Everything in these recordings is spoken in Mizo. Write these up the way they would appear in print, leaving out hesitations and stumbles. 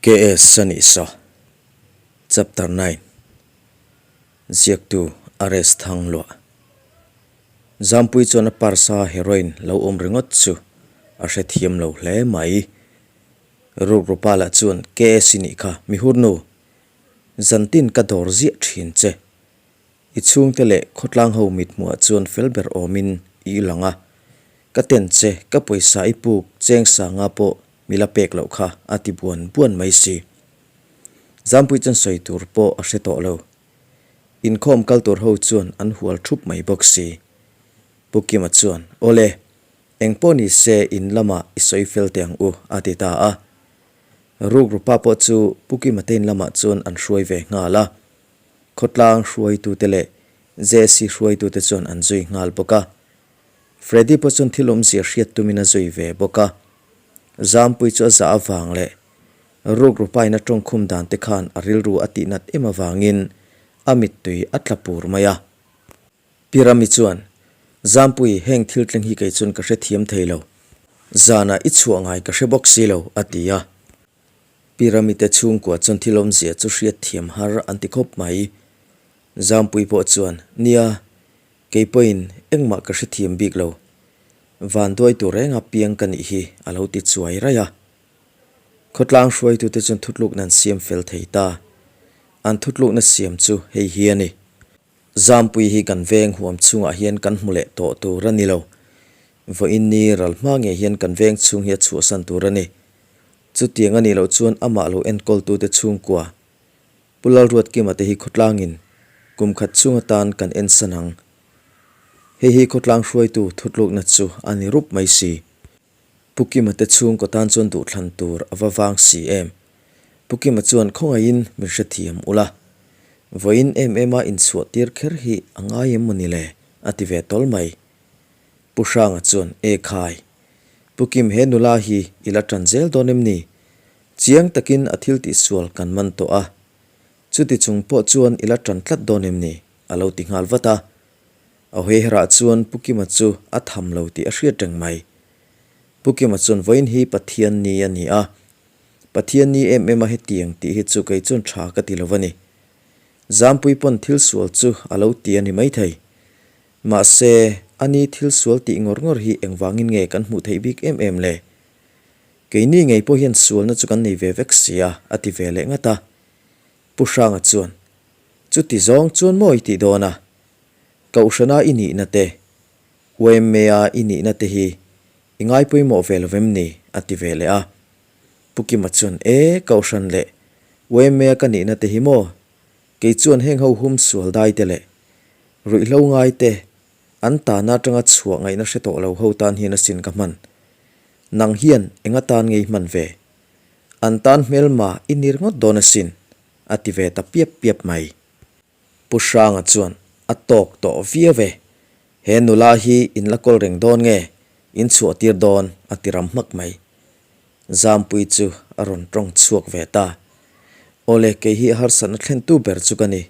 KS a nih saw. Chapter 9 Ziaktu RS Thangluah Zampui chuan a purse a heroin lo awm ringawt chu a hrethiam lo hle mai. Rukrupa lah chuan KS i nih kha mihurnu, zantin ka dawr ziah thin che. I chhungte leh khawtlang ho mithmuhah chuan fel ber awmin i lang a, ka ten che, ka pawisa i puk cheng sanga pawh mi la pek loh kha a ti buan buan mai si. Zampui chuan sawi tur pawh a hre tawh lo. Inkhawm kal tur ho chuan an hual thup mai bawk si. Pu Kima chuan, Awle, eng pawh ni se in lamah i sawi fel teh ang u a ti ta a. Rukrupa pawh chu Pu Kima te in lamah chuan an hruai ve nghal a. Khawtlang hruaitute leh JC hruaitute chuan an zui nghal bawk a. Freddy pawh chuan thil awmzia hriat tumin a zui ve bawk a. Zampui chu a zah avang leh rukrupain a tawngkhum dan te khan a rilru a tihnat em avangin a mittui a tla pur mai a. Pi Rami chuan, Zampui, heng thil thleng hi kei chuan ka hrethiam thei lo. Zanah i chhuah ngai ka hre bawk si lo, a ti a. Pyramid-te chhungkua chuan thil awmzia chu hriat thiam har an ti khawp mai. Zampui pawh chuan, Nia, kei pawhin engmah ka hrethiam bik lo. Vanduai tur renga piang ka nih hi a lo ti chuai raih a. Khawtlang hruaitute chuan thutlukna an siam fel thei ta. An thutlukna siam chu hei hi a ni. Zampui hi kan veng huam chhungah hian kan hmu leh tawh tur a ni lo. Vawiin ni ral hma ngei hian kan veng chhung hi a chhuahsan tur a ni. Chutiang a nih loh chuan amah lo enkawltute chhungkua Pu Lalruatkima te hi khawtlangin kum khat chhung atan kan ensan ang. Hei hi khawtlang hruaitu thutlukna chu a ni rup mai si. Pu Kima te chhungkaw tan chuan duhthlan tur a va vang si em. Pu Kima chuan khawngaihin min hrethiam ula. Vawiin em em a inchhuah tir kher hi a ngai em maw ni le? a ti ve tawl mai. Pu Hranga chuan E khai! Pu Kim he nula hi i la tan zel dawn em ni? Chiang takin a thil tihsual kan man tawh a, chuti chung pawh chuan i la tan tlat dawn em ni? a lo ti nghal vat a. A hawiherah chuan Pu Kima chu a tham lo tih a hriat reng mai. Pu Kima chuan vawiin hi Pathian ni a ni a, Pathian ni em em a hetiang tih hi chu kei chuan tha ka ti lo a ni. Zampui pawn thil sual chu a lo ti a ni maithei. Mahse, a ni thil sual tih ngawr ngawr hi engvangin nge kan hmuh theih bik em em le? Keini ngei pawh hian sualna chu kan nei ve vek si a, a ti ve leh ngat a. Pu Hranga chuan, Chuti zawng chuan maw i tih dawn a? Kohhrana i nihna te, YMA-a i nihna te hi i ngaipawimawh ve lo vem ni? a ti ve leh a. Pu Kima chuan, E, Kohhran leh YMA-a ka nihna te hi maw? Kei chuan heng ho hum sual dai te leh ruihhlo ngai te an tahna atanga chhuah ngaihna hre tawh lo ho tan hian asin ka hman. Nang hian eng atan ngei hman ve? An tan hmelma i ni ringawt dawn asin, a ti ve ta piap piap mai. Pu Hranga chuan a tawk tawh viau e, he nula hi in la kawl reng dawn nge, in chhuah tir dawn a ti ram hmak mai. Zampui chu a rawn tawng chhuak ve ta. Awle kei hi a harsatna thlentu ber chu ka ni.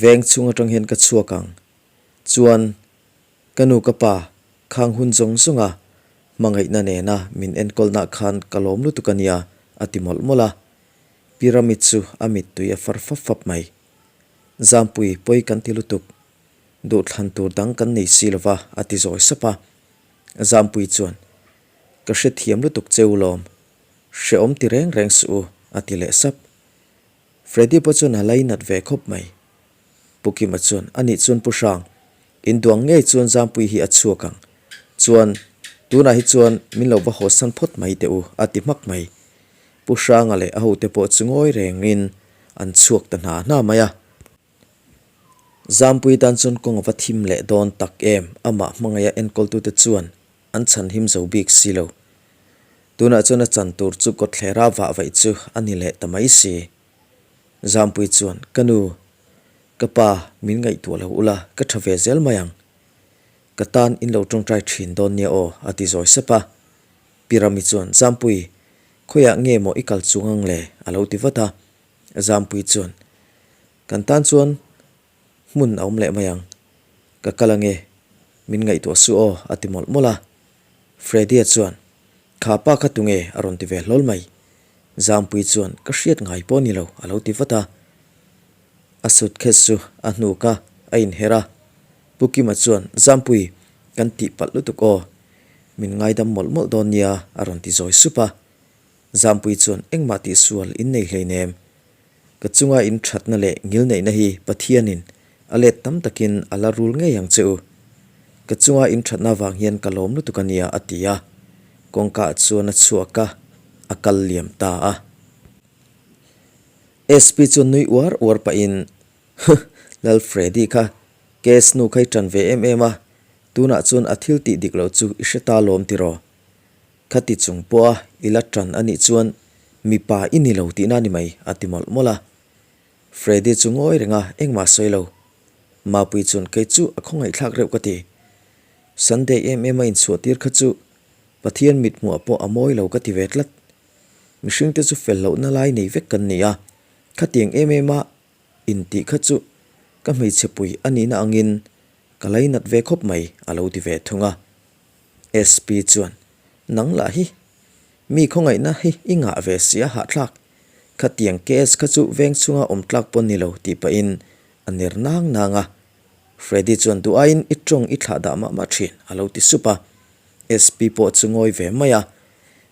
Veng chhung atang hian ka chhuak ang. Chuan, ka nu ka pa, khang hun zawng zawng a, hmangaihna nena min enkawlna khan ka lawm lutuk a nia, a ti mawlh mawlh a. Pyramid chu a mittui a far fap fap mai. Zampui pawi kan ti lutuk. Duhthlan tur dang kan nei si lova, a ti zawi sap a. Zampui chuan, Ka hrethiam lutuk che u lawm. Hrehawm ti reng reng suh u, a ti leh sap. Freddy pawh chuan a lainat ve khawp mai. Pu Kima chuan, A nih chuan Pu Hrang, in duang ngei chuan Zampui hi a chhuak ang. Chuan, tunah hi chuan min lo va hawsan phawt mai teh u, a ti hmak mai. Pu Hranga leh a hote pawh chu ngawi rengin an chhuak ta hna hna mai a. Zampui tan chuan kawng a va thim leh dawn tak em, amah hmangaih a enkawltute chuan an chhan him zo bik si lo. Tunah chuan a chan tur chu kawtthlera vah vaih chu a ni leh ta mai si. Zampui chuan, Ka nu, ka pa min ngaihtuah lo ula, ka tha ve zel mai ang. Ka tan in lo tawngtai thin dawn nia aw, a ti zawi sep a. Pi Rami chuan, Zampui, khawiah nge maw i kal chung ang le? a lo ti vat a. Zampui chuan, Kan tan chuan Hmun a awm leh mai ang. Ka kal ange, min ngaihtuah suh aw, a ti mawlh mawlh a. Freddy-a chuan, Kha pa kha tunge? a rawn ti ve hlawl mai. Zampui chuan, Ka hriat ngai pawh ni lo, a lo ti vat a. A suitcase chu a hnuk a, a inher a. Pu Kima chuan, Zampui, kan tih palh lutuk aw. Min ngaidam mawlh mawlh dawn nia, a rawn ti zawi sup a. Zampui chuan, Engmah tihsual in nei hleinem. Ka chunga in thatna leh ngilneihna hi Pathianin a let tam takin a la rul ngei ang che u. Ka chunga in thatna avang hian ka lawm lutuk a nia, a ti a. Kawngkaah chuan a chhuak a, a kal liam ta a. SP chuan nui uar uar pahin, Huh! Lal Freddy kha case nu kha i tan ve em em a, tunah chuan a thil tih dik loh chu i hre ta lawm tiraw? Khati chung pawha i la tan a nih chuan mipa i ni lo tihna a ni mai, a ti mawlh mawlh a. Freddy chu ngawi reng a, engmah sawi lo. Mapui chuan kei chu a khawngaihthlak reuh ka ti. Sunday em em a inchhuah tir kha chu Pathian mithmuah pawh a mawi lo ka ti ve tlat. Mihringte chu fel lohna lai nei vek kan ni a, khatiang em em a intih kha chu ka hmeichhe pui a nihna angin ka lainat ve khawp mai, a lo ti ve thung a. SP chuan, Nang lah hi, mi khawngaihna hi i ngah ve si a hahthlak. Khatiang case kha chu veng chhunga awm tlak pawn ni lo tih pahin a ner nang nang a. Freddy chuan duh aiin i tawng i thlah dah mah mah thin a lo ti sup a. SP pawh chu ngawi ve mai a.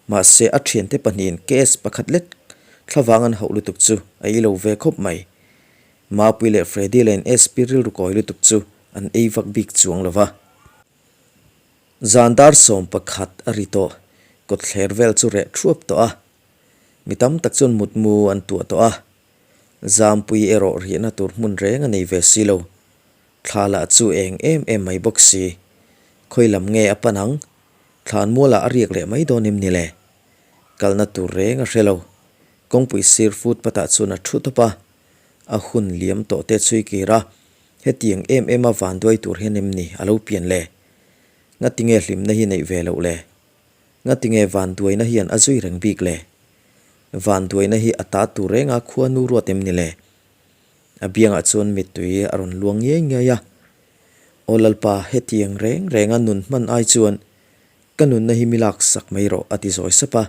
Mahse a thiante pahnihin case pakhat lek thlavang an hauh lutuk chu a ei lo ve khawp mai. Mapui leh Freddy leh in SP rilru kawi lutuk chu an ei vak bik chuang lo va. Zan dar 11 a ri tawh, kawtthler vel chu reh thuap tawh a. Mi tam tak chuan mutmu an tuah tawh a. Zampui erawh rihna tur hmun reng a nei ve si lo. Thla lah chu eng em em mai bawk si. Khawi lam nge a pan ang? Thlan mualah a riak leh mai dawn em ni le? Kalna tur reng a hre lo. Kawngpui sir footpath ah chuan a thu tawp a. A hun liam tawh te chhui kir a. Hetiang em em a vanduai tur hian em ni a lo pian le? Ngatinge hlimna hi neih ve loh le? Ngatinge vanduaina hian a zui reng bik le? Vanduaina hi a ta tur renga khua nu ruat em ni le? A biangah chuan mittui a rawn luang ngiai ngiai a. Aw Lalpa, hetiang reng renga nun hman ai chuan ka nunna hi mi lak sak mai rawh a ti zawi sap a.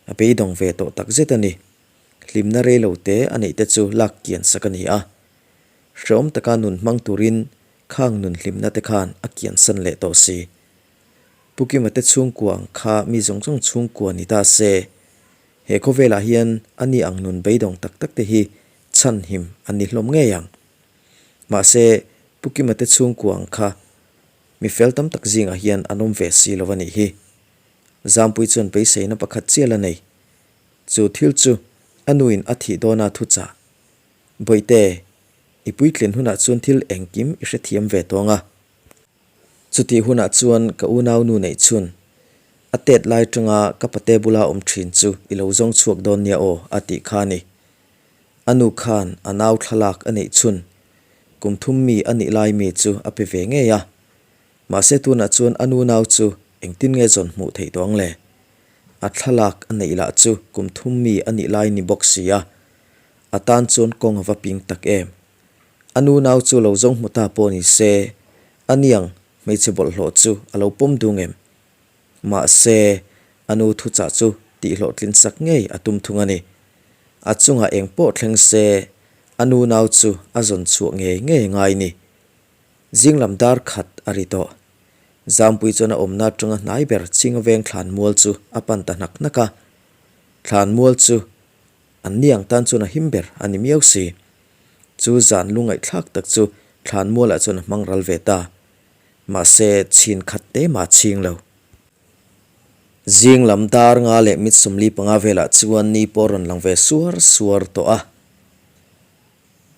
A beidawng ve tawh takzet a ni. Hlimna rei lo te a neih te chu lak kian sak a ni a. Hreawm taka nun hmang turin khang nun hlimna te khan a kiansan leh tawh si. Pu Kima te chhungkua ang kha mi zawng zawng chhungkua ni ta se, he khawvelah hian a ni ang nun beidawng tak tak te hi chhanhim an ni hlawm ngei ang. Mahse, Pu Kima te chhungkua ang kha mi fel tam tak zingah hian an awm ve si lo a nih hi. Zampui chuan beiseina pakhat chial a nei. Chu thil chu a nuin a thih dawna thuchah Bawihte, i puitlin hunah chuan thil engkim i hrethiam ve tawng a. Chutih hunah chuan ka unaunu neih chhun, a tet lai tanga ka pate bula awm thin chu i lo zawng chhuak dawn nia aw a tih kha a ni. A nu khan a nau thlalak a neih chhun, kum thum mi a nih lai mi chu a pe ve ngei a. Mahse tunah chuan a nu nau chu engtin nge zawn hmuh theih tawh ang le? A thlalak a neih lah chu kum thum mi a nih lai ni bawk si a. A tan chuan kawng a va ping tak em. A nu nau chu lo zawng hmu ta pawh ni se, a niang hmeichhe bawlhhlawh chu a lo pawm dung em? Mahse, a nu thuchah chu tihhlawhtlin sak ngei a tum thung a ni. A chungah eng pawh thleng se, a nu nau chu a zawn chhuah ngei ngei ngai ni. Zinglam dar khat a ri tawh. Zampui chuan a awmna atanga hnai ber Chinga veng thlan mual chu a pan ta hnak hnak a. Thlan mual chu An ni ang tan chuan a him ber a ni miau si. Chu zan lungaihthlak tak chu thlan mualah chuan a hmang ral ve ta. Mahse, chhin khat te mah chhing lo. Zing lam dar nga leh mit 45 velah chuan ni pawh rawn lang ve suar suar tawh a.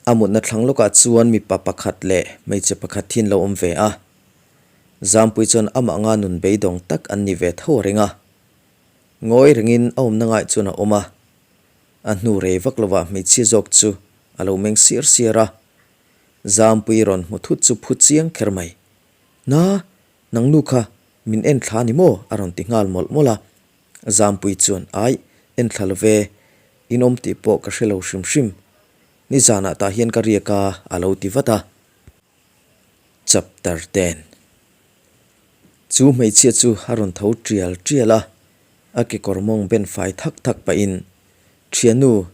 A mutna thlang lawkah chuan mipa pakhat leh hmeichhe pakhat hi an lo awm ve a. Zampui chuan amah nga nun beidawng tak an ni ve tho a ring a. Ngawi rengin a awmna ngaih chuan a awm a. A hnu rei vak lovah hmeichhia zawk chu a lo meng siar siar a. Zampui rawn hmu thut chu phu chiang kher mai. Na, nang nu kha min en thla ni maw? a rawn ti nghal mawlh mawlh a. Zampui chuan, Aih, en thla lo ve, in awm tih pawh ka hre lo hrim hrim. Nizanah tah hian ka riak a, a lo ti vat a. Chapter 10 Chu hmeichhia chu a rawn tho tial tial a, a kekawr mawng ben fai thak thak pahin. Thiannu,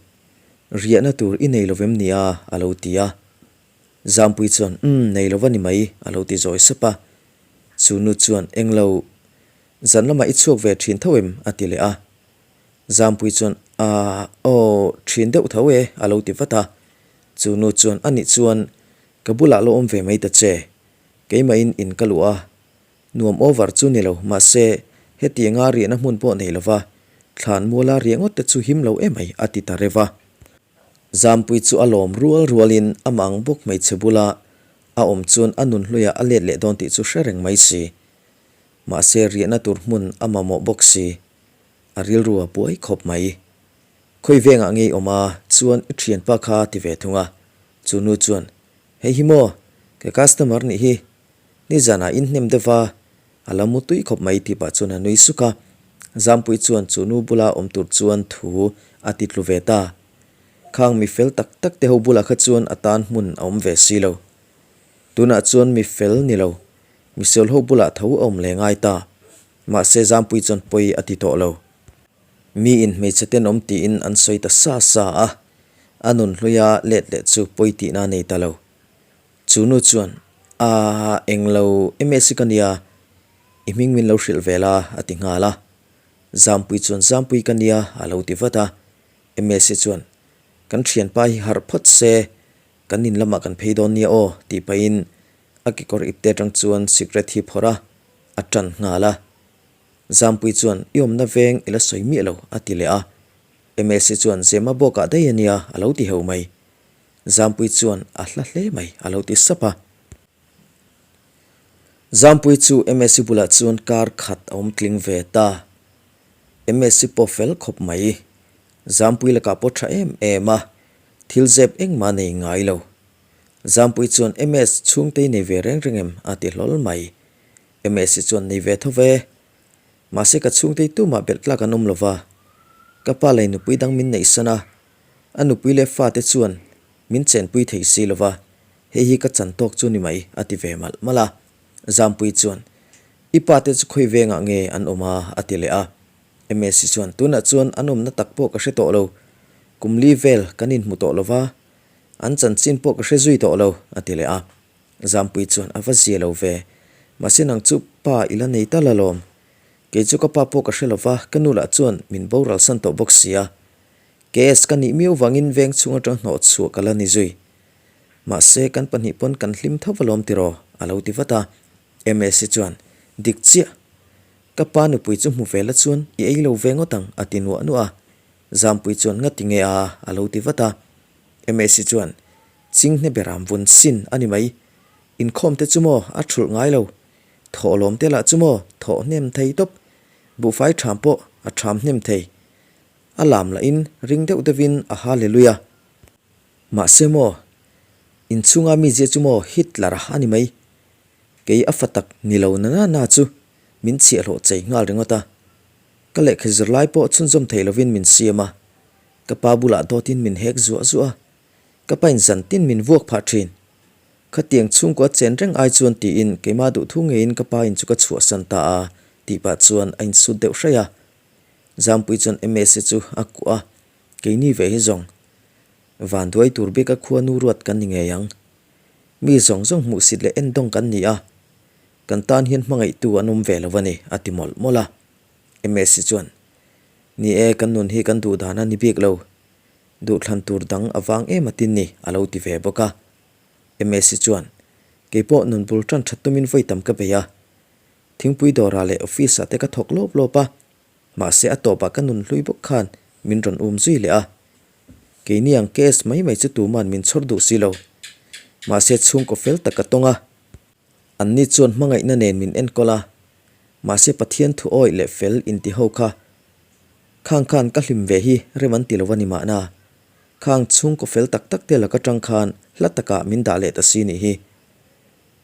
riahna tur i nei lovem ni a? a lo ti a. Zampui chuan, Umm, nei lo va ni mai, a lo ti zawi sap a. Chu nu chuan, Englo, zan lamah i chhuak ve thin tho em? a ti leh a. Zampui chuan, Aaa, aw, thin deuh tho e, a lo ti vat a. Chu nu chuan, Anih chuan, ka bulah lo awm ve mai ta che. Keimahin in ka luh a, nuam over chu ni lo, mahse, hetianga riahna hmun pawh nei lova, thlan muala riah ngawt te chu him lo emai, a ti ta reuh a. Zampui chu a lawm rual rualin amah ang bawk hmeichhe bula a awm chuan a nun hluiah a let leh dawn tih chu hre reng mai si. Mahse, riahna tur hmun a mamawh bawk si, a rilru a buai khawp mai. Khawi vengah ngei awm a, chuan i thianpa kha ti ve thung a, chu nu chuan, Hei hi maw, ka customer nih hi, nizanah in hnem deuh va, a la mu tui khawp mai tih pah chuan a nui suk a. Zampui chuan chu nu bula awm tur chuan thu a ti tlu ve ta. Khang mi fel tak tak te ho bulah kha chuan a tan hmun a awm ve si lo. Tunah chuan mi fel ni lo, mi sual ho bulah tho a awm leh ngai ta. Mahse Zampui chuan pawi a ti tawh lo. Miin hmeichhe tenawm tiin an sawi ta sa sa a, a nun hluia let leh chu pawi tihna a nei ta lo. Chu nu chuan, Aaa, englo MS ka nia, i hming min lo hrilh ve la, a ti nghal a. Zampui chuan, Zampui ka nia, a lo ti vat a. MS chuan, Kan thianpa hi harh phawt se, kan in lamah kan phei dawn nia aw, tih pahin a kekawr ipte atang chuan sikret hi phawrh a, a tan nghal a. Zampui chuan, I awmna veng i la sawi miah lo, a ti leh a. Msa chuan, Zema bawkah daih a nia, a lo ti heu mai. Zampui chuan, A hla hle mai, a lo ti sap a. Zampui chu Msa bulah chuan kar khat a awm tling ve ta. Msa pawh fel khawp mai. Zampui lakah pawh tha em em a, thil zep engmah nei ngai lo. Zampui chuan, Ms chhungte i nei ve reng reng em? a ti hlawl mai. Msa chuan nei ve tho ve. Mahse ka chhungte tumah belh tlak an awm lo va. Ka pa lei nupui dang min neihsan a, a nupui leh fate chuan min chenpui thei si lo va, hei hi ka chan tawk chu ni mai a ti ve malh malh a. Zampui chuan, I pate chu khawi vengah nge an awm a? a ti leh a. Msa chuan, Tunah chuan an awmna tak pawh ka hre tawh lo. Kum li vel kan inhmu tawh lo va, an chanchin pawh ka hre zui tawh lo, a ti leh a. Zampui chuan a va zia lo ve. Mahse nang chu pa i la nei tal alawm. Kei chu ka pa pawh ka hre lo va, ka nu lah chuan min boral san tawh bawk si a. KS ka nih miau vangin veng chhung atang hnawh chhuah ka la ni zui. Mahse kan pahnih pawn kan hlim tho alawm tiraw? a lo ti vat a. Msa chuan, Dik chiah. Ka pa nupui chu hmu ve la chuan i ei lo ve ngawt ang a ti nuah nuah a. Zampui chuan Ngati nge a? a lo ti vat a. Msa chuan, Chinghne beram vun sin a ni mai. Inkhawm te chu maw a thulh ngai lo. Thawhlawm te lah chu maw thawh hnem thei tawp. Buhfai ṭham pawh a ṭham hnem thei. A lam lahin ring deuh deuhin a hallelujah. Mahse maw, inchhunga mi zia chu maw Hitler a a ni mai. Kei a fa tak ni lo na na na chu min chhiahhlawh chei nghal ringawt a. Ka lehkha zirlai pawh chhunzawm thei lovin min siam a. Ka pa bulah dawtin min hek zuah zuah a. Ka pain zan tin min vuak phah thin. Khatiang chhungkua chen reng ai chuan tiin keimah duhthu ngeiin ka pa in chu ka chhuahsan ta a tih pah chuan a insut deuh hraih a. Zampui chuan Msa chu a kuah a, keini ve hi zawng vanduai tur bika khua nu ruat kan ni ngei ang. Mi zawng zawng hmuhsit leh endawng kan ni a, kan tan hian hmangaihtu an awm ve lo a ni a ti mawlh mawlh a. Msa chuan, Ni e, kan nun hi kan duh dan a ni bik lo. Duhthlan tur dang a vang em atin ni a lo ti ve bawk a. Msa chuan, Kei pawh nun bul tan that tumin vawi tam ka bei a. Thingpui dawrah leh office ah te ka thawk lawp lawp a. Mahse a tawpah ka nun hlui bawk khan min rawn um zui leh a. Keini ang case mai mai chu tuman min chhawr duh si lo. Mahse chhungkaw fel tak ka tawng a. Anni chuan hmangaihna nen min enkawl a, mahse Pathian thu awih leh fel inti ho kha khang khan ka hlim ve hi rem an ti lo a ni mahna. Khang chhungkaw fel tak tak te lak atang khan hla takah min dah leh ta si nih hi.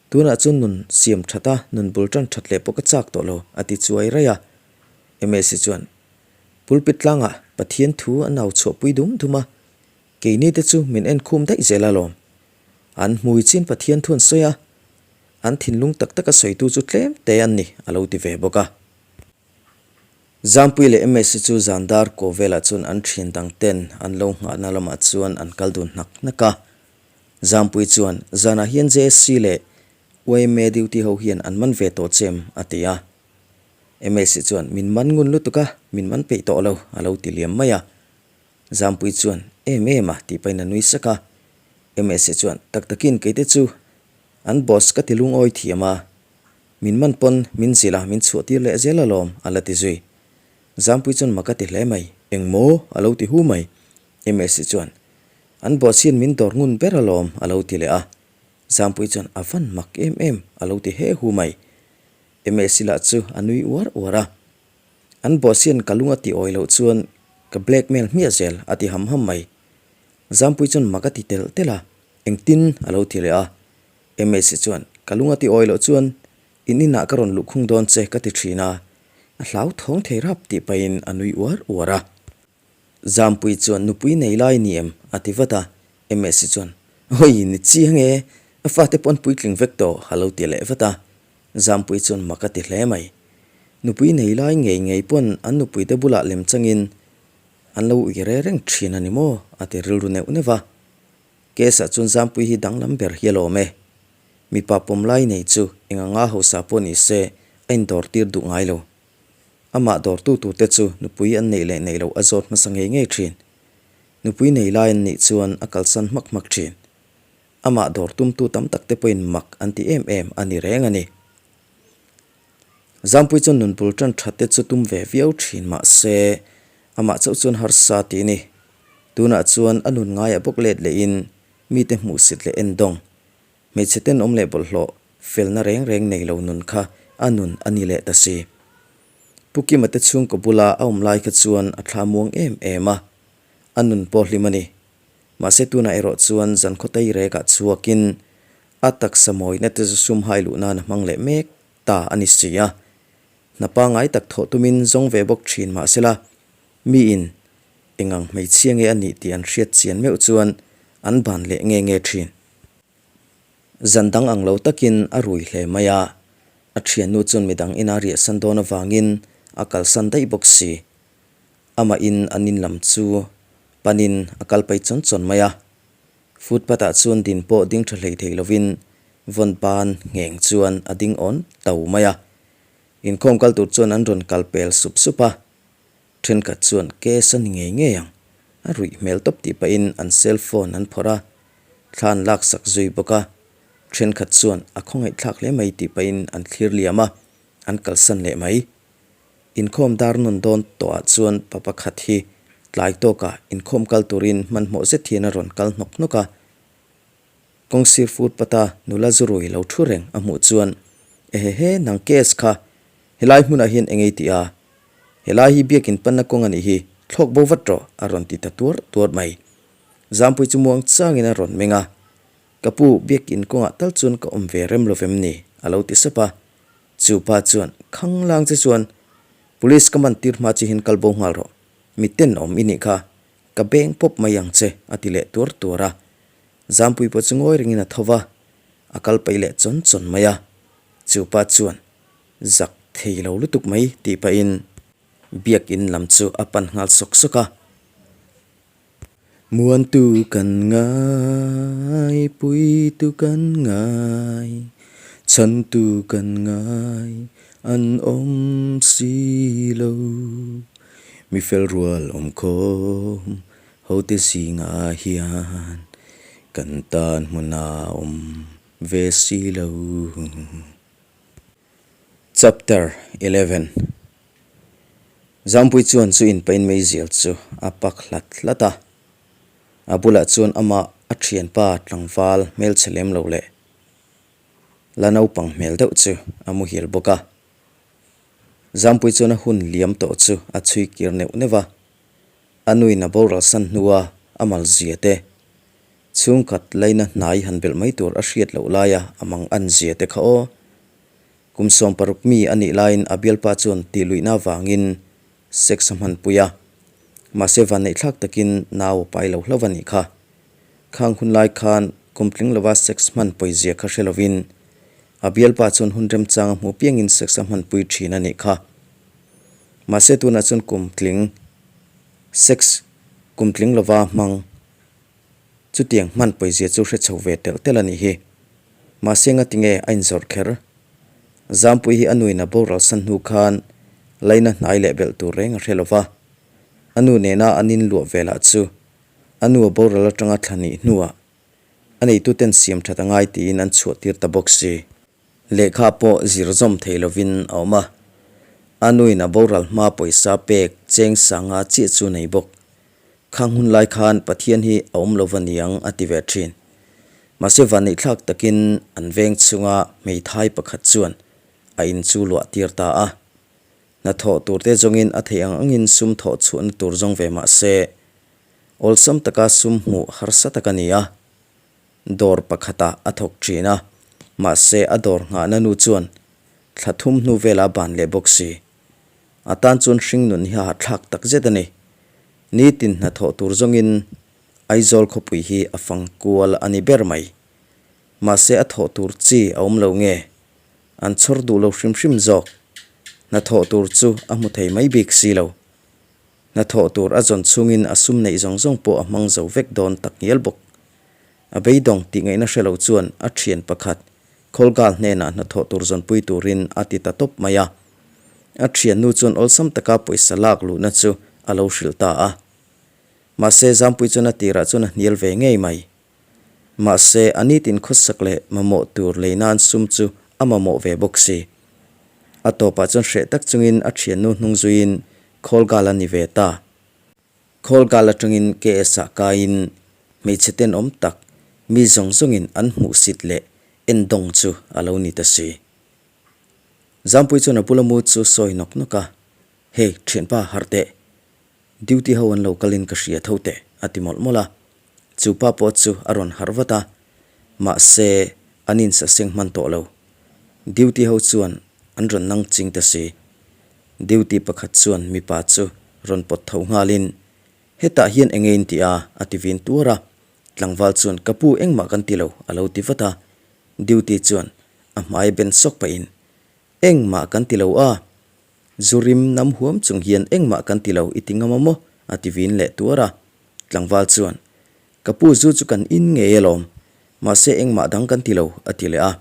Tunah chuan nun siam that a, nun bul tan that leh pawh ka chak tawh lo, a ti chuai raih a. Msa chuan pulpit tlangah Pathian thu a nau chhuahpui dum dum a, keini te chu min enkhum daih zel alawm. An hmui chin Pathian thu an sawi a, an thinlung tak taka sawitu chu tlem te an ni, a lo ti ve bawk a. Zampui leh Msi chu zan dar kaw velah chuan an thian dang ten an lo nghahna lamah chuan an kal dun hnak hnak a. Zampui chuan, Zanah hian JSC leh yma duty ho hian an man ve tawh che em? a ti a. Msi chuan, Min man ngun lutuk a, min man peih tawh lo, a lo ti liam mai a. Zampui chuan, Em em a, tih pahin a nui sak a. Msi chuan, Tak takin keite chu an boss ka ti lungawi thiam a, Min man pawn min zilh a, min chhuah tir leh zel alawm, a la ti zui. Zampui chuan mak a ti hle mai. Eng maw? a lo ti hu mai. Msi chuan, An boss hian min dawr ngun ber alawm, a lo ti leh a. Zampui chuan, A van mak em em, a lo ti he hu mai. Msi lah chu a nui uar uar a. An boss hian ka lung a ti awi loh chuan ka blackmail hmiah zel, a ti ham ham mai. Zampui chuan mak a ti telh telh a, Engtin? a lo ti leh a. Msi chuan, Ka lung a ti awi loh chuan in inah ka rawn luhkhung dawn che ka ti thin a, a hlauthawng thei rap tih pahin a nui uar uar a. Zampui chuan, Nupui nei lai ni em? a ti vat a. Msi chuan, Awi, ni chiang e, a fate pawn puitling vek tawh a lo ti leh vat a. Zampui chuan mak a ti hle mai. Nupui nei lai ngei ngei pawn an nupuite bulah lem changin an lo ui re reng thin a ni maw? a ti rilru neuh neuh va. Case ah chuan Zampui hi danglam ber hi a lawm e. Mipa pawm lai nei chu eng anga hausa pawh ni se a indawr tir duh ngai lo. Amah dawrtu turte chu nupui an neih leh neih loh a zawt hmasa ngei ngei thin. Nupui nei lai an nih chuan a kalsan hmak hmak thin. Amah dawr tumtu tam tak te pawhin mak an ti em em a ni reng a ni. Zampui chuan nun bul tan that te chu tum ve viau thin mah se amah chauh chuan harsa tih a ni. Tunah chuan a nun ngaiah bawk let lehin mite hmuhsit leh endawng, hmeichhe tenawm leh bawlhhlawh felna reng reng nei lo nun kha a nun a ni leh ta si. Pu Kima te chhungkaw bula a awm lai kha chuan a thla muang em em a, a nun pawh hlim a ni. Mahse tunah erawh chuan zankhaw tei rekah chhuakin a taksa mawina te chu sum hai luh nan a hmang leh mek ta a ni si a. Hna pangngai tak thawh tumin zawng ve bawk thin mahsela miin Engang hmeichhia nge a nih tih an hriat chian meuh chuan an ban leh nge nge thin. Zan dang ang lo takin a rui hle mai a, a thiannu chuan midang ina riahsan dawn avangin a kalsan daih bawk si. Amahin an in lam chu panin a kal pai chawn chawn mai a. Footpath ah chuan din pawh ding tha hlei thei lovin vawn ban ngheng chuan a ding awn to mai a. Inkhawm kal tur chuan an rawn kal pel sup sup a. Thenkhat chuan case a ni ngei ngei ang, a ruih hmel tawp tih pahin an cell phone an phawrh a, thla an laksak zui bawk a. Thenkhat chuan a khawngaihthlak hle mai tih pahin an thlir liam a, an kalsan leh mai. Inkhawm dar nawn dawn tawhah chuan pa pakhat hi tlai tawkah inkhawm kal turin hmanhmawh zet hian a rawn kal hnawk hnawk a. Kawngsir footpath-a nula zurui lo thu reng a hmuh chuan, Ehehe, nang case kha helai hmunah hian eng ei tih a? Helai hi biakin panna kawng a nih hi, thlawk bo vat rawh, a rawn ti ta tuar tuar mai. Zampui chu muang changin a rawn meng a, Ka pu, biakin kawngah tal chuan ka awm ve rem lo vem ni? a lo ti sap a. Chu pa chuan, Khang lang che chuan, Police ka man tir hma chihin kal bo nghal rawh, mi tenawm i nih kha, ka beng pawp mai ang che, a ti leh tuar tuar a. Zampui pawh chu ngawi rengin a tho va, a kal paih leh chawn chawn mai a. Chu pa chuan, Zak thei lo lutuk mai tih pahin biakin lam chu a pan nghal sawk sawk a. Muantu kan ngai, puitu kan ngai, chhantu kan ngai an awm si lo. Mi fel rual awm khawm hote zingah hian kan tan hmun a awm ve si lo. Chapter 11 Zampui chuan chu inpain meizial chu a pak hlat hlat a, a bulah chuan amah a thianpa tlangval hmelchhe lem lo leh la naupang hmel deuh chu a muhil bawk a. Zampui chuan a hun liam tawh chu a chhui kir neuh neuh a, a nuin a boral san hnua a malzia te Chhungkhat laina hnai han belh mai tur a hriat loh laia a mang an zia te kha aw. Kum 16 mi a nih laiin a bialpa chuan tih luihna avangin sex a hmanpui a. Mahse vanneihthlak takin nau a pai lo hlauh a nih kha. Khang hun lai khan kum tling lova sex hman pawizia kha hre lovin a bialpa chuan hun remchang a hmuh piangin sex a hmanpui thin a nih kha. Mahse tunah chuan kum tling, sex kum tling lova hmang chutiang hman pawizia chu hre chho ve telh telh a nih hi. Mahse ngatinge a inzawrh kher? Zampui hi a nuin a boral san hnu khan laina hnai leh belh tur reng a hre lova, a nu nena an inluah ve lah chu a nu a boral atanga thla hnih hnuah a neituten siam that a ngai tiin an chhuah tir ta bawk si. Lehkha pawh zir zawm thei lovin a awm a, a nuin a boral hma pawisa pek cheng sanga chiah chu nei bawk. Khang hun lai khan Pathian hi a awm lova niang a ti ve thin. Mahse vanneihthlak takin an veng chhunga hmeithai pakhat chuan a in chu luah tir ta a. Hnathawh turte zawngin a theih ang angin sum thawh chhuahna tur zawng ve mah se, awlsam taka sum hmuh harsa tak a ni a. Dawr pakhatah a thawk thin a, mahse a dawr nghahna nu chuan thla thum hnu velah a ban leh bawk si. A tan chuan hringnun hi a hahthlak tak zet a ni. Nitin hnathawh tur zawngin Aizawl khawpui hi a fang kual a ni ber mai. Mahse a thawh tur chi a awm lo nge? An chhawr duh lo hrim hrim zawk. Hnathawh tur chu a hmu thei mai bik si lo. Hnathawh tur a zawn chhungin a sum neih zawng zawng pawh a hmang zo vek dawn tak ngial bawk. A beidawng tih ngaihna hre lo chuan a thian pakhat Khawlgal hnenah hnathawh tur zawnpui turin a ti ta tawp mai a. A thiannu chuan awlsam taka pawisa lak luhna chu a lo hrilh ta a. Mahse Zampui chuan a tirah chuan a hnial ve ngei mai. Mahse a nitin khawsak leh mamawh tur lei nan sum chu a mamawh ve bawk si. A tawpah chuan hreh tak chungin a thiannu hnung zuiin Khawlgal a ni ve ta. Khawlgal atangin KS ah kaiin hmeichhe tenawm tak mi zawng zawngin an hmuhsit leh endawng chu a lo ni ta si. Zampui chuan a bula mu chu sawi nawk nawk a, Hey, thianpa harh teh. Duty ho an lo kalin ka hria tho teh, a ti mawlh mawlh a. Chu pa pawh chu a rawn harh vat a, mahse an insaseng hman tawh lo. Duty ho chuan an rawn nang ching ta si. Duty pakhat chuan mipa chu rawn pawt tho nghalin, Hetah hian eng nge in ti a? a ti vin tuar a. Tlangval chuan, Ka pu engmah kan ti lo, a lo ti vat a. Duty chuan a hmai ben sawk pahin, Engmah kan ti lo a, zu rim nam huam chung hian engmah kan ti lo i ti ngam a maw? a ti vin leh tuar a. Tlangval chuan, Ka pu zu chu kan in ngei alawm, mahse engmah dang kan ti lo, a ti leh a.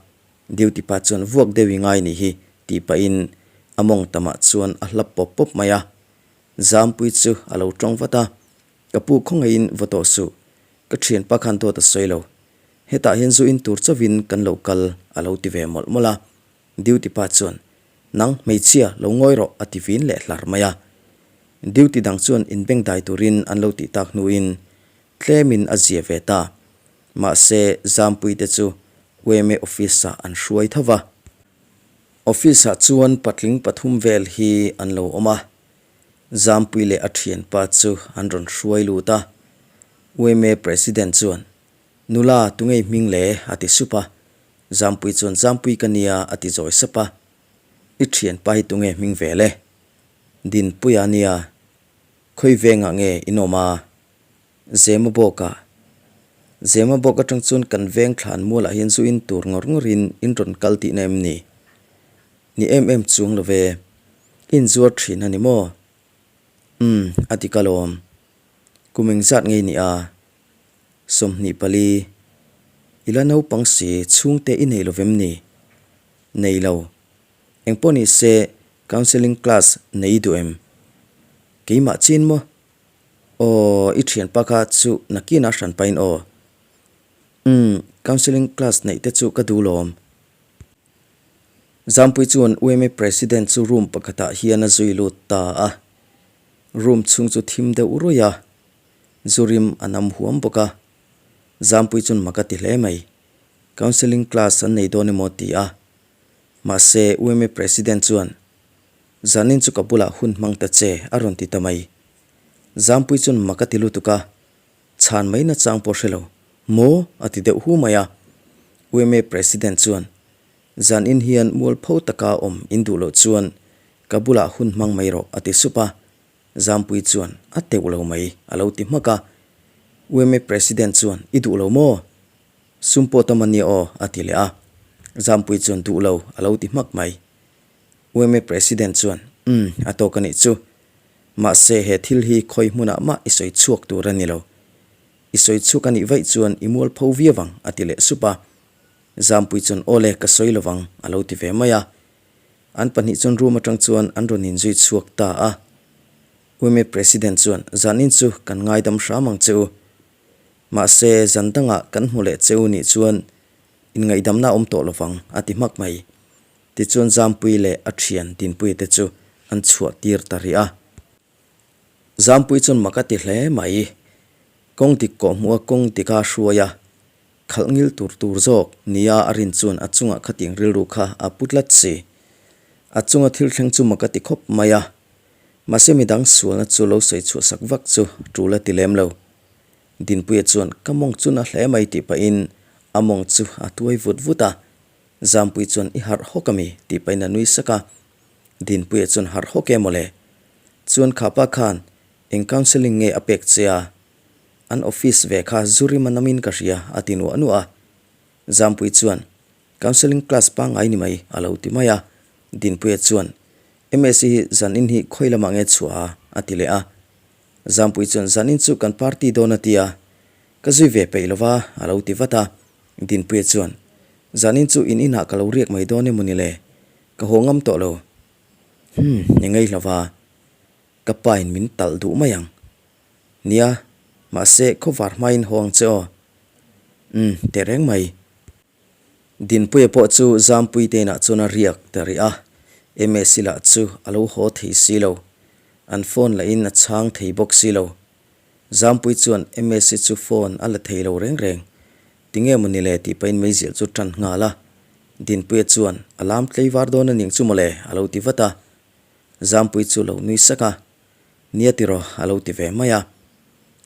Duty pa chuan vuak deuh i ngai nih hi tih pahin a mawng tamah chuan a hlap pawp pawp mai a. Zampui chu a lo tawng vat a, Ka pu khawngaihin va tawh suh, ka thianpa khan dawt a sawi lo. Hetah hian zu in tur chauhin kan lo kal a lo ti ve mawlh mawlh a. Duty pa chuan, Nang hmeichhia, lo ngawi rawh a ti vin leh hlar mai a. Duty dang chuan inbengdai turin an lo tih tak hnuin tlemin a zia ve ta. Mahse, Zampuite chu yma office-ah an hruai tho va. Office-ah chuan patling pathum vel hi an lo awm a, Zampui leh a thianpa chu an rawn hruai lut a. Yma president chuan, Nula, tungei hming le? a ti sup a. Zampui chuan, Zampui ka nia, a ti zawi sap a. I thianpa hi tunge hming vel e? Dinpuia nia, khawi vengah nge in awm a? Zema bawkah. Zema bawk atang chuan kan veng thlan mualah hian zu in tur ngawr ngawrin in rawn kal tihna em ni? Ni em em chuang lo ve. I inzuar thin a ni maw? Umm, a ti ka lawm. Kum engzat ngei ni a? 24. I la naupang si, chhungte i nei lo vem ni? Nei lo. Engpawh ni se, counselling class nei i duh em? Keimah chin maw? Aw, i thianpa kha chu nakin a hran pahin aw. Umm, counselling class neih te chu ka duh lawm. Zampui chuan UMA President chu room pakhatah hian a zui lut ta a. Room chhung chu thim deuh ruih a, zu rim a nam huam bawk a. Zampui chuan mak a ti hle mai. Counselling class an nei dawn emaw ti a. Mahse, UMA President chuan Zanin chu ka bulah hun hmang ta che, a rawn ti ta mai. Zampui chuan mak a ti lutuk a, chhan mai nachang pawh hre lo. Maw? a ti deuh hu mai a. UMA President chuan, Zanin hian mualpho taka awm in duh loh chuan ka bulah hun hmang mai rawh, a ti sup a. Zampui chuan, A teuh lo mai, a lo ti hmak a. UMA President chuan, I duh lo maw? Sum pawh tam a nia aw, a ti leh a. Zampui chuan, Duh lo, a lo ti hmak mai. Yma President chuan. Umm, a tawk a nih chu. Mahse, he thil hi khawi hmunah mah i sawi chhuak tur a ni lo. I sawi chhuak a nih vaih chuan i mualpho viau ang, a ti leh sup a. Zampui chuan, Aw le, ka sawi lo vang, a lo ti ve mai a. An pahnih chuan room atang chuan an rawn inzui chhuak ta a. Uime President chuan, Zanin chu kan ngaidam hram ang che u. Mahse, zan dangah kan hmu leh che u nih chuan inngaihdamna a awm tawh lo vang, a ti hmak mai. Tichuan Zampui leh a thian Dinpuia te chu an chhuah tir ta rih a. Zampui chuan mak a ti hle mai. Kawng dik kawh hmuh a kawng dik a hruai a, khalh ngil tur tur zawk nia a rin chuan a chungah khatiang rilru kha a pu tlat si. A chunga thil thleng chu mak a ti khawp mai a. Mahse midang sualna chu lo sawi chhuah sak vak chu tul a ti lem lo. Dinpuia chuan ka mawng chu na hle mai tih pahin a mawng chu a tuai vut vut a. Zampui chuan i harh hawk ami? tih pahin a nui sak a. Dinpuia chuan harh hawk e mawle. Chuan khapa khan eng counselling nge a pek che a? An office ve kha zu rim a namin ka hria a ti nuah nuah a. Zampui chuan counselling class pangngai ni mai a lo ti mai a. Dinpuia chuan MSc hi zanin hi khawi lamah nge chhuah a? a ti leh a. Zampui chuan zanin chu kan party dawn a ti a. Ka zui ve peih lova a lo ti vat a. Dinpuia chuan, Zanin chu in inah ka lo riak mai dawn emaw ni le? Ka haw ngam tawh lo. Hmm, ni ngei hlo va, ka pain min talh duh mai ang. Nia, mahse khawvar hmain haw ang che aw. Umm, teh reng mai. Dinpuia pawh chu Zampui te inah chuan a riak ta rih a, Msi lah chu a lo haw thei si lo. An phone lahin a chhang thei bawk si lo. Zampui chuan Msi chu phone a la thei lo reng reng. Tinge maw ni le tih pahin meizial chu tan nghal a. Dinpuia chuan a lam tleivar dawn a ning chu maw le a lo ti vat a. Zampui chu lo nui sak a. Nia tiraw a lo ti ve mai a.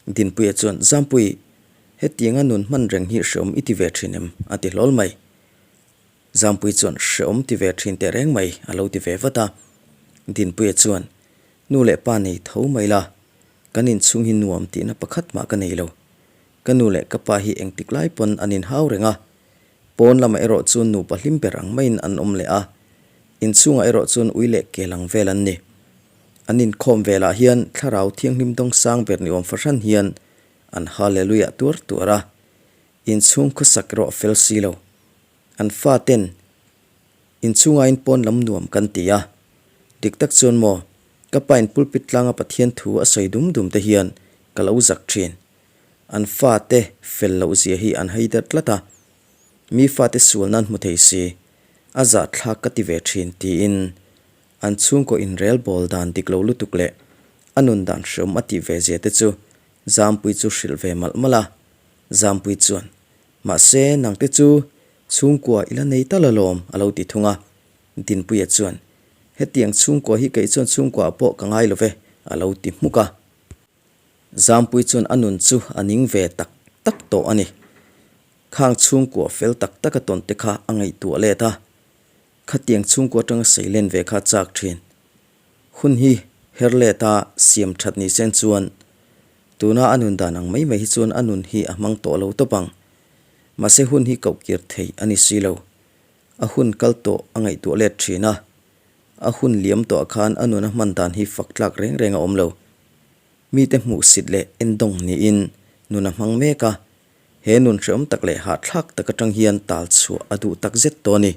Dinpuia chuan Zampui, hetianga nun hman reng hi hreawm i ti ve thin em? a ti hlawl mai. Zampui chuan hreawm ti ve thin teh reng mai a lo ti ve vat a. Dinpuia chuan Nu leh pa nei tho mai la, kan inchhung hi nuam tihna pakhat mah ka nei lo. Ka nu leh ka pa hi engtik lai pawn an inhau reng a, pawn lamah erawh chuan nupa hlim ber ang maiin an awm leh a, inchhungah erawh chuan ui leh kel ang vel an ni. An inkhawm velah hian thlarau thianghlim dawng sang ber ni awm fahran hian an Hallelujah tuar tuar a, inchhung khawsak erawh a fel si lo. An faten Inchhungain pawn lam nuam kan ti a, dik tak chuan maw, ka pain pulpit tlanga Pathian thu a sawi dum dum te hian ka lo zak thin. An fate fel loh zia hi an hai der tlat a, mi fate sual nan hmu thei si, a zahthlak ka ti ve thin tiin an chhungkaw inrel bawl dan dik lo lutuk leh a nun dan hreawm a tih ve zia te chu Zampui chu hrilh ve malh malh a, Zampui chuan Mahse, nangte chu chhungkua i la nei tal alawm, a lo ti thung a. Dinpuia chuan, Hetiang chhungkua hi kei chuan chhungkuaah pawh ka ngai lo ve, a lo ti hmuk a. Zampui chuan a nun chu a ning ve tak tak tawh a ni. Khang chhungkua fel tak taka tawnte kha a ngaihtuah let a. Khatiang chhungkua atanga seilen ve kha chak thin. Hun hi her let a siam that ni sen chuan tuna a nun dan ang mai mai hi chuan a nun hi a hmang tawh lo tawp ang. Mahse hun hi koh kir thei a ni si lo. A hun kal tawh a ngaihtuah let thin a. A hun liam tawh ah khan a nun a hman dan hi fak tlak reng reng a awm lo. Mite hmuhsit leh endawng niin nun a hmang mek a. He nun hreawm tak leh hahthlak tak atang hian tal chhuah a duh tak zet tawh a ni.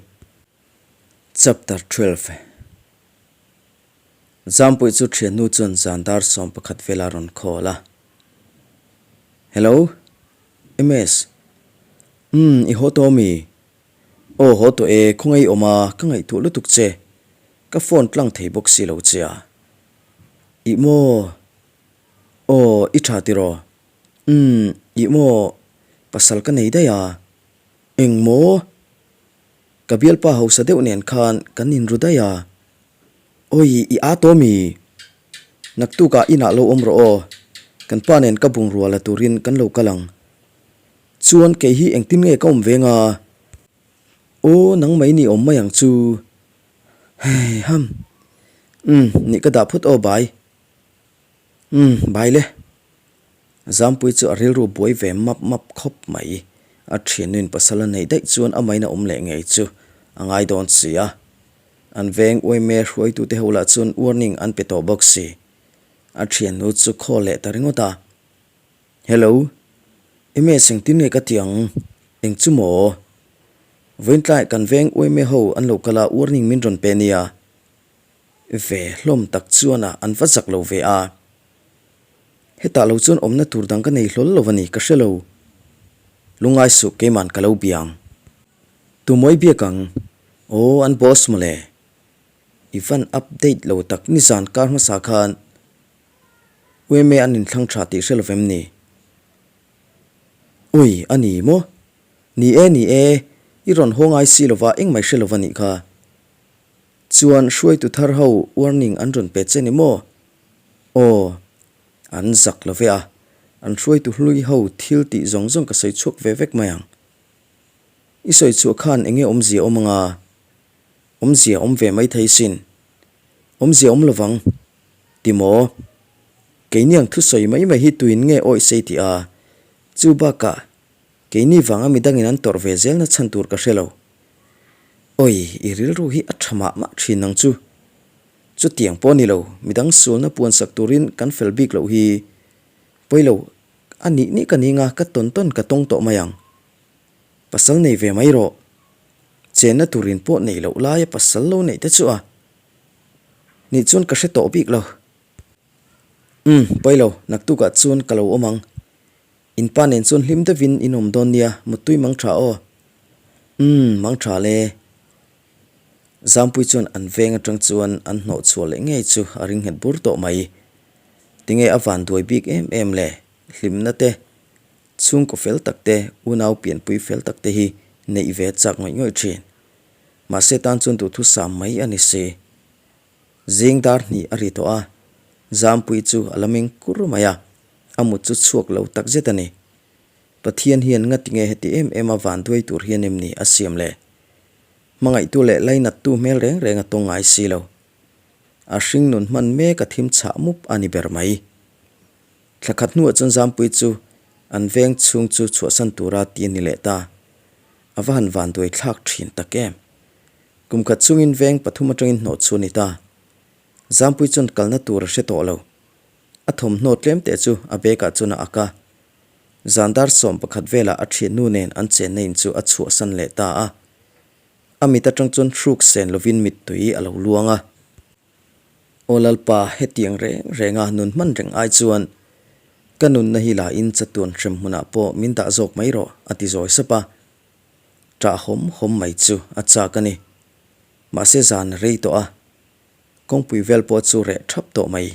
Chapter 12 Zampuii chu thiannu chuan zan dar 11 vela rawn call a. Hello, MS. Umm, i haw tawh ami? Aw haw tawh e, khawngaih i awm a, ka ngaihtuah lutuk che. Ka phone tlang thei bawk si lo che a. Ih maw? Aw, i tha tiraw? Umm, ih maw? Pasal ka nei daih a. Eng maw? Ka bialpa hausa deuh nen khan kan inru daih a. Awi, i â tawh mi? Naktukah inah lo awm rawh aw. Kan pa nen ka bungrua la turin kan lo kal ang. Chuan kei hi engtin nge ka awm veng a? Aw, nang mai ni awm mai ang chu. Hei ham. Umm, nih ka dah phawt aw bai. Umm, bai le. Zampui chu a rilru buai ve map map khawp mai. A thiannuin pasal a neih daih chuan amahin a awm leh ngei chu a ngai dawn si a. An veng uaime hruaitute ho lah chuan warning an pe tawh bawk si. A thiannu chu call leh ta ringawt a. Hello. Ms engtin nge ka ti ang? Eng chu maw? Vawiintlai kan veng uaime ho an lo kal a warning min rawn pe nia. Ve hlawm tak chuan a an va zak lo ve a. Hetah lo chuan awmna tur dang ka nei hlawl lo a ni ka hre lo. Lungngai suh keiman ka lo biang. Tumawi biak ang. Aw an boss mawle. I van update lo tak nizan kar hmasa khan UMA an inthlang tha tih hre lovem ni? Ui a ni maw? Ni e ni e, i rawn haw ngai si lova engmai hre lova nih kha. Chuan hruaitu thar ho warning an rawn pe che ni maw? Aw, an zak lo ve a, an hruaitu hlui ho thil tih zawng zawng ka sawi chhuak ve vek mai ang. I sawi chhuah khan enge awmzia awm anga? Awmzia awm ve mai thei sin. Awmzia awm lovang. Ti maw? Keini ang thusawi mai mai hi tuin nge awih sei tih a? Chu bakah, keini vanga midangin an tawrh ve zelna chhan tur ka hre lo. Awi, i rilru hi a tha mah mah thin ang chu. Chutiang pawh ni lo, midang sualna puansak turin kan fel bik loh hi. Pawi lo, a nih nih ka ning a, ka tawn tawn ka tawng tawh mai ang. Pasal nei ve mai rawh. Chenna turin pawh nei loh laia pasal lo neih te chu a nih chuan ka hre tawh bik lo. Umm, pawi lo, naktukah chuan ka lo awm ang. In pa nen chuan hlim deuhin in awm dawn nia, muttui mang tha aw. Umm, mang tha le. Zampui chuan an veng atang chuan an hnawh chhuah leh ngei chu a ring nghet bur tawh mai. Tinge a van duai bik em em le, hlimna te Chhungkaw fel tak te, unau pianpui fel tak te hi neih ve chak ngawih ngawih thin. Mahse tan chuan duhthusam mai a ni si. Zing dar hnih a ri tawh a, Zampui chu a la meng kur mai a, a mut chu chhuak lo tak zet a ni. Pathian hian ngati nge heti em em a vanduai tur hian em ni a siam le? Hmangaihtu leh lainattu hmel reng reng a tawng ngai si lo. A hringnun hman mek a thim chhah mup a ni ber mai. Thla khat hnuah chuan Zampui chu an veng chhung chu chhuahsan tura ti a ni leh ta. A va han vanduai thlak thin tak em. Kum khat chungin veng pathum atangin hnawh chu a ni ta. Zampui chuan kalna tur a hre tawh lo. A thawmhnaw tlem teh chu a bag ah chuan a ak a. Zan dar 11 velah a thiannu nen an chenna in chu a chhuahsan leh ta a. A mit atang chuan hruk sen lovin mittui a lo luang a. Aw Lalpa, hetiang reng renga nun hman reng ai chuan ka nunna hi la in chatuan hrem hmunah pawh min dah zawk mai rawh, a ti zawi sap a. Ṭah hawm hawm mai chu a chak a ni. Mahse zan a rei tawh a, kawngpui vel pawh chu reh ṭhap tawh mai.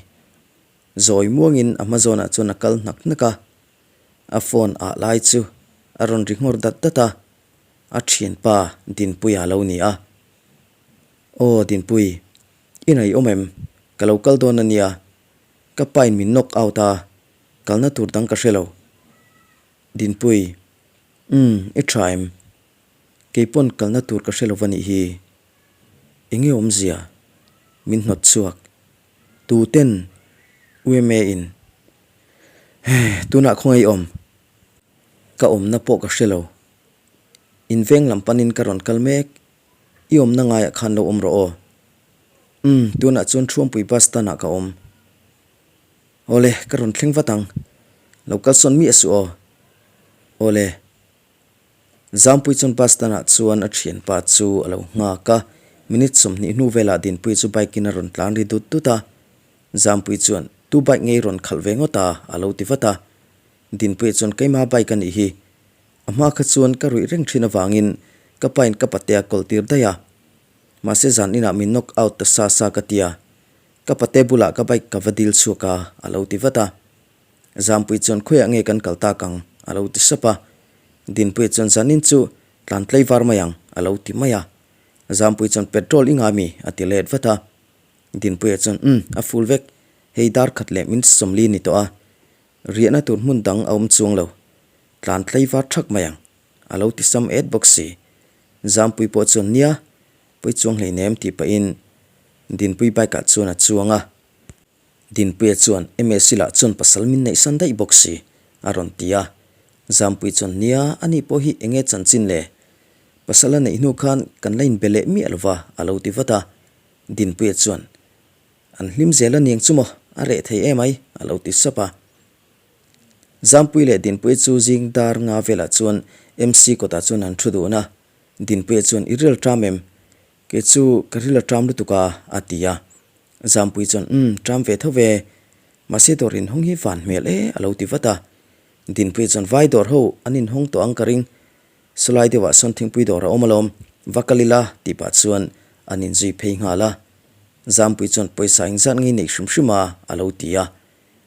Zawi muangin a hma zawnah chuan a kal hnak hnak a, a phone ah lai chu a rawn ri nghawr dat dat a, a ṭhianpa Dinpuia a lo ni a. Aw Dinpui, i nei awm em? Ka lo kal dawn a nia. Ka pain min knock out a, kalna tur dang ka hre lo. Dinpui, Umm, i tha em? Kei pawn kalna tur ka hre lo va nih hi. Enge awmzia? Min hnawt chhuak. Tu ten? UMA in. Heh, tunah khawngaih awm. Ka awmna pawh ka hre lo. In veng lam panin ka rawn kal mek. I awmna ngaiah khan lo awm rawh aw. Umm, tunah chuan Thuampui bus stand ah ka awm. Awle, ka rawn thleng vat ang. Lo kal sawn miah suh aw. Awle. Zampui chuan bus stand ah chuan a thianpa chu a lo nghak a, minute 20 hnu velah Dinpuii chu bike in a rawn tlan ri dut dut a. Zampui chuan, Tu bike ngei rawn khalh ve ngawt a? a lo ti vat a. Dinpuii chuan, Keima bike a nih hi. A hma kha chuan ka ruih reng thin avangin ka pain ka pate a kawl tir daih a. Mahse zan inah min knock out ta sa sa ka ti a. Ka pate bulah ka bike ka va dil chhuak a, a lo ti vat a. Zampui chuan khawiah nge kan kal tak ang? a lo ti sap a. Dinpuia chuan zanin chu tlan tlei var mai ang, a lo ti mai a. Zampui chuan petrol i ngai mi? a ti let vat a. Dinpuia chuan umm, a full vek, hei dar khat leh min 40 ni tawh a. Riahna tur hmun dang a awm chuang lo. Tlan tlei var thak mai ang, a lo ti sam et bawk si. Zampui pawh chuan nia, pawi chuang hleinem tih pahin Dinpui bike ah chuan a chuang a. Dinpuia chuan MSC lah chuan pasal min neih san daih bawk si, a rawn ti a. Zampui chuan nia, ani pawh hi enge chanchin le? Pasal a neih hnu khan kan la inbe leh miah lo va, a lo ti vat a. Dinpuia chuan, An hlim zel a niang chu maw, a reh thei emai, a lo ti sap a. Zampuii leh Dinpuia chu zing dar nga velah chuan MC kawtah chuan an thu dun a. Dinpuia chuan, I ril ṭam em? Kei chu ka ril a ṭam lutuk a, a ti a. Zampuii chuan, Umm, ṭam ve tho ve. Mahse dawr inhawng hi van hmel e, a lo ti vat a. Dinpuia chuan, Vai dawr ho an inhawng tawh ang ka ring. Sawlai deuhah sawn thingpui dawr a awm alawm, va kal ila tih pah chuan an inzui phei nghal a. Zampuii chuan pawisa engzat ngei neih hrim hrim a, a lo ti a.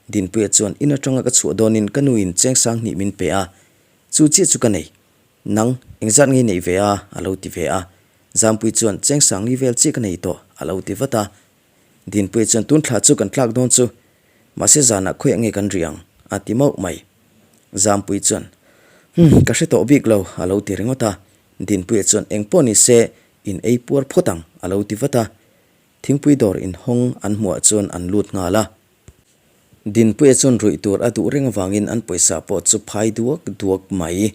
Dinpuia chuan in atanga ka chhuah dawnin ka nuin cheng sang hnih min pe a, chu chiah chu ka nei. Nang, engzat ngei neih ve a, a lo ti ve a. Zampuii chuan cheng sang li vel chiah ka nei tawh, a lo ti vat a. Dinpuia chuan tun thla chu kan tlak dawn chu, mahse zanah khawiah nge kan ri ang? a ti mauh mai. Zampuii chuan, Humm, ka hre tawh bik lo, a lo ti ringawt a. Dinpuia chuan, Eng pawh ni se, in ei puar phawt ang, a lo ti vat a. Thingpui dawr inhawng an hmuhah chuan an lut nghal a. Dinpuia chuan ruih tur a duh reng avangin an pawisa pawh chu phai duak duak mai.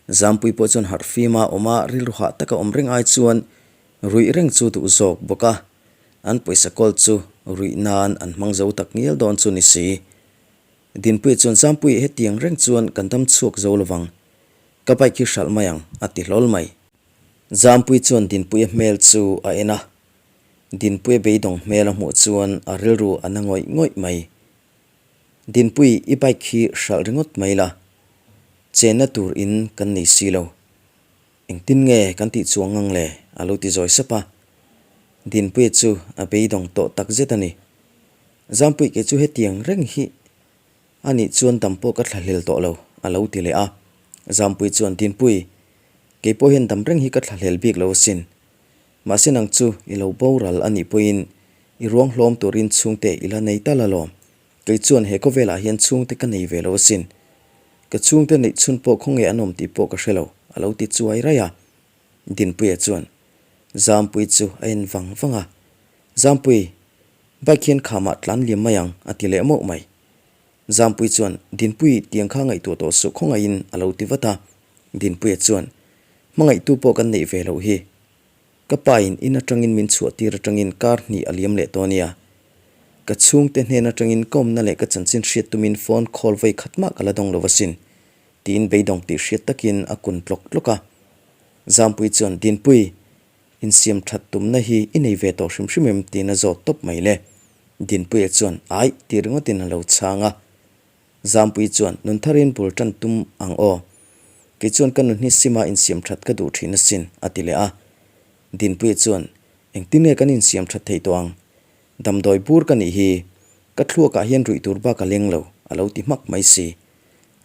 Zampui pawh chuan harh fima awm a, rilru hah taka awm reng ai chuan ruih reng chu duh zawk bawk a. An pawisa kawl chu ruih nan an hmang zo tak ngial dawn chu ni si. Dinpuia chuan Zampui hetiang reng chuan kan dam chhuak zo lovang. Ka bike hi hralh mai ang, a ti hlawl mai. Zampui chuan Dinpuia hmel chu a en a. Dinpuia beidawng hmel a hmuh chuan a rilru a na ngawih ngawih mai. Dinpui, i bike hi hralh ringawt mai la. Chenna tur in kan nei si lo. Engtin nge kan tih chuang ngang le? a lo ti zawi sap a. Dinpuia chu a beidawng tawh tak zet a ni. Zampui kei chu hetiang reng hi a nih chuan dam pawh ka thlahlel tawh lo, a lo ti leh a. Zampui chuan, Dinpui, kei pawh hian dam reng hi ka thlahlel bik lo asin. Mahse nang chu i lo boral a nih pawhin i ruang hlawm turin chhungte i la nei tal alawm. Kei chuan he khawvelah hian chhungte ka nei ve lo asin. Ka chhungte neih chhun pawh khawnge an awm tih pawh ka hre lo, a lo ti chuai raih a. Dinpuia chuan Zampui chu a en vang vang a, Zampui, bike hian khamah tlan liam mai ang, a ti leh mauh mai. Zampui chuan, Dinpui, tiang kha ngaihtuah tawh suh khawngaihin, a lo ti vat a. Dinpuia chuan, Hmangaihtu pawh kan neih ve loh hi. Ka pa in in atangin min chhuah tir atangin kar hnih a liam leh tawh ania. Ka chhungte hnen atangin ka awmna leh ka chanchin hriat tumin phone call vawi khat mah ka la dawng lo asin, tiin beidawng tih hriat takin a kun tlawk tlawk a. Zampui chuan, Dinpui, insiam that tumna hi i nei ve tawh hrim hrim em? tiin a zawt tawp mai le. Dinpuia chuan, Aih, tih ringawtin a lo chhang a. Zampui chuan, Nun tharin bul tan tum ang aw. Kei chuan ka nun hi sima insiam that ka duh thin asin, a ti leh a. Dinpuia chuan, Engtin nge kan insiam that theih tawh ang? Damdawi bur ka nih hi. Ka thluakah hian ruih tur bak a leng lo, a lo ti hmak mai si.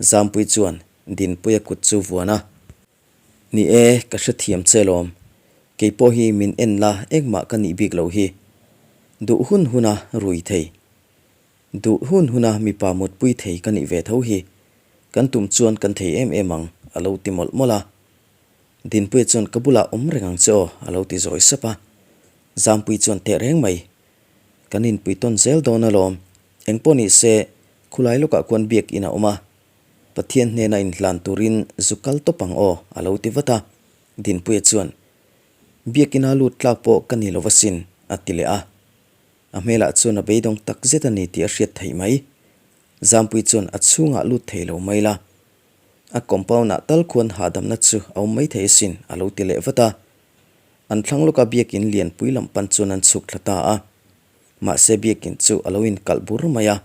Zampui chuan Dinpuia kut chu vuan a. Ni e, ka hrethiam che lawm. Kei pawh hi min en la engmah ka nih bik loh hi. Duh hun huna rui thei. Duh hun huna mipa mutpui thei ka nih ve tho hi. Kan tum chuan kan thei em em ang, a lo ti mawlh mawlh a. Dinpuia chuan ka bulah awm reng ang che aw, a lo ti zawi sap a. Zampui chuan teh reng mai. Kan inpui tawn zel dawn alawm. Engpawh ni se, khulai lawkah khuan biakinn a awm a. Pathian hnena inhlan turin zu kal tawp ang aw, a lo ti vat a. Dinpuia chuan, Biakina lut tlak pawh ka ni lo asin, a ti leh a. A hmelah chuan a beidawng tak zet a ni tih a hriat theih mai. Zampui chuan a chhungah lut thei lo mai la. A compound-ah tal khuan hahdamna chu a awm mai thei asin a lo ti leh vat a. An thlang lawka biakin lianpui lam pan chuan an chhuk thla ta a. Mahse biakin chu a lo inkalh bur mai a.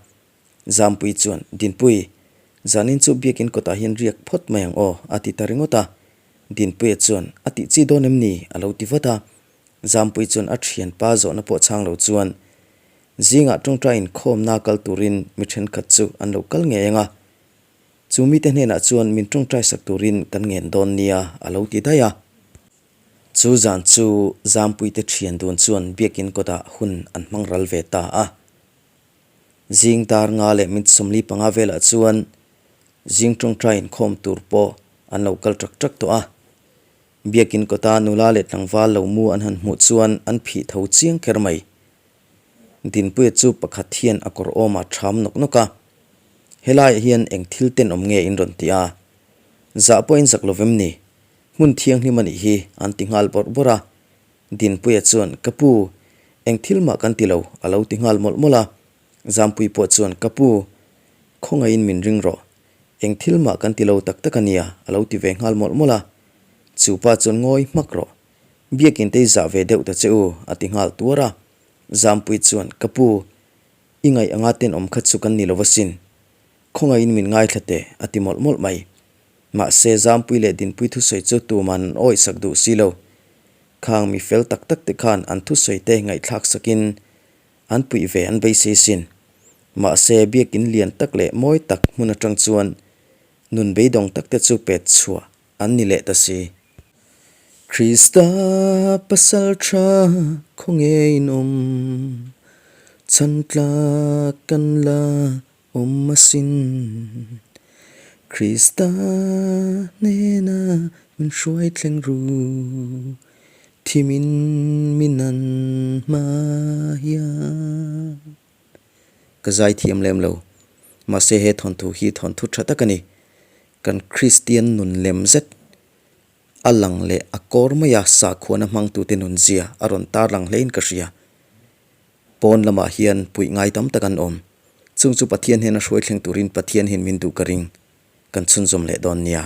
Zampui chuan, Dinpui, zanin chu biakin kawtah hian riak phawt mai ang aw a ti ta ringawt a. Dinpuia chuan, A tih chi dawn em ni? a lo ti vat a. Zampui chuan a thianpa zawhna pawh chhang lo chuan zingah tawngtai inkhawmna kal turin mi thenkhat chu an lo kal ngei ang a, chu mite hnenah chuan min tawngtai sak turin kan ngen dawn nia a lo ti daih a. Chu zan chu Zampuite thian dun chuan biakin kawtah hun an hmang ral ve ta a. Zing dar nga leh min 45 velah chuan zing tawngtai inkhawm tur pawh an lo kal ṭak ṭak tawh a. Biakin kawta nula leh tlangval lo mu an han hmuh chuan an phih tho chiang kher mai. Dinpuia chu pakhat hian a kawr awmah ṭham nawk nawk a, Helaiah hian eng thil tenawm nge in rawn ti a? Zah pawh in zak lo vem ni? Hmun thianghlim a nih hi an ti nghal bawrh bawrh a. Dinpuia chuan, Ka pu, Eng thil mah kan ti lo, a lo ti nghal mawlh mawlh a. Zampui pawh chuan, Ka pu, khawngaihin min ring rawh. Eng thil mah kan ti lo tak tak a nia, a lo ti ve nghal mawlh mawlh a. Chu pa chuan ngawi hmak rawh. Biakin te i zah ve deuh ta che u, a ti nghal tuar a. Zampui chuan, Ka pu, i ngaih anga tenawm kha chu kan ni lo asin. Khawngaihin min ngaithla teh, a ti mawlh mawlh mai. Mahse, Zampui leh Dinpui thusawi chu tuman an awihsak duh si lo. Khang mi fel tak tak te khan an thusawi te ngaihthlak sakin an puih ve an beisei sin. Mahse, biakin lian tak leh mawi tak hmun atang chuan nun beidawng tak te chu pet chhuah an ni leh ta si. Krista pasal tha khawnge in awm, chhan tlak kan la awm asin. Krista hnena min hruai thleng ru, thimin min an hma hian. Ka zai thiam lem lo, mahse he thawnthu hi thawnthu tha tak a ni. Kan Kristian nun lem zet a lang leh a kawr maia sakhuana hmangtute nunzia a rawn tarlang hlein ka hria. Pawn lamah hian puih ngai tam tak an awm. Chung chu Pathian hian a hruai thleng turin Pathian hian min duh ka ring. Kan chhunzawm leh dawn nia.